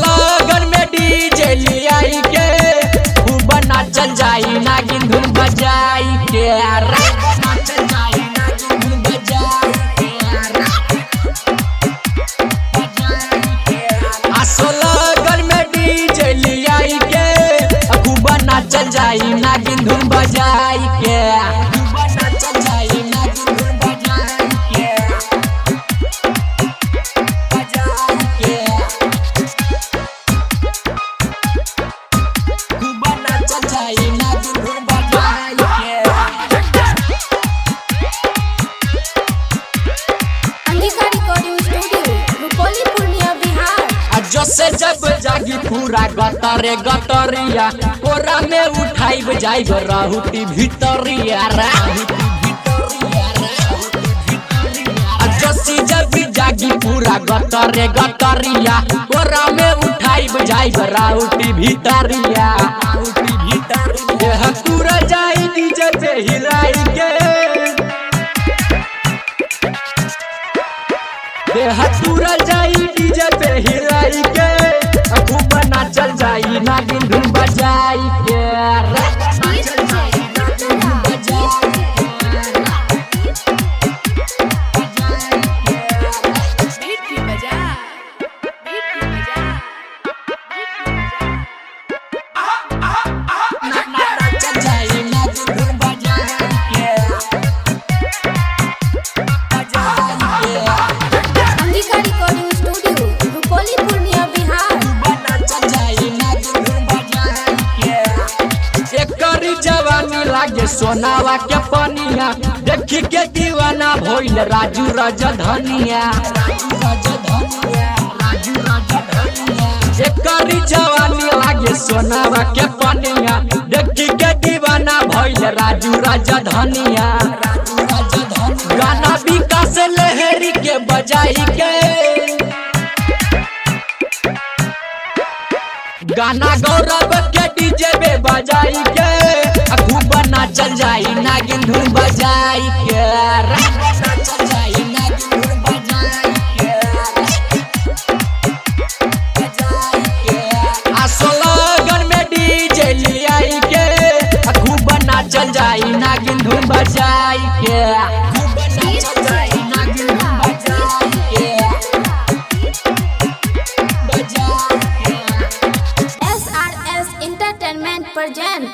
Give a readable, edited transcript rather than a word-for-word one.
लगन में डीजे लियाई के खूब नाचल जाई नागिन धुन बजाई के। नाचल जाई नागिन धुन बजाई के। आसो लगन में डीजे लियाई के खूब नाचल जाई नागिन धुन बजाई के। खूब नाचल जाई नागिन धुन बजाई के। बजाई के। खूब नाचल जाई नागिन धुन बजाई के। Angika recording studio, Rupauli, Purnia, Bihar. आ जसे जब जागी पूरा गतरे गतरिया कोरा में उठाइब जाइब राहुटी भितरिया राहुटी भितरिया राहुटी। आ जसी जब जागी पूरा गतरे गतरिया कोरा में उठाइब जाइब राहुटी भितरिया राहुटी भितरिया। देह पूरा जाई डीजे पे हिलाई के। देह पूरा जाई डीजे पे हिलाई के खूब नाचल जाई नागिन धुन बजाई के। नाचल जाई नागिन धुन बजाई के। नाचल जाई नागिन धुन बजाई के। बजाई के। Angika recording studio, Rupauli, Purnia, Bihar. एकरी जवानी लागे सोनावा के पनिया देखी के दीवाना भइल राजू रजधनिया। एकरी जवानी लागे सोनावा के पनिया देखी के दीवाना भइल राजू रजधनिया। गाना विकास लहरी के बजाई के। गाना गौरव के डीजे पे बजाई के खूब नाचल जाई नागिन धुन बजाई के। नाचल जाई नागिन धुन बजाई के। बजाई के। आसो लगन में डीजे लियाई के खूब नाचल जाई नागिन धुन बजाई के। खूब नाचल जाई नागिन धुन बजाई के। बजाई के। SRS entertainment present.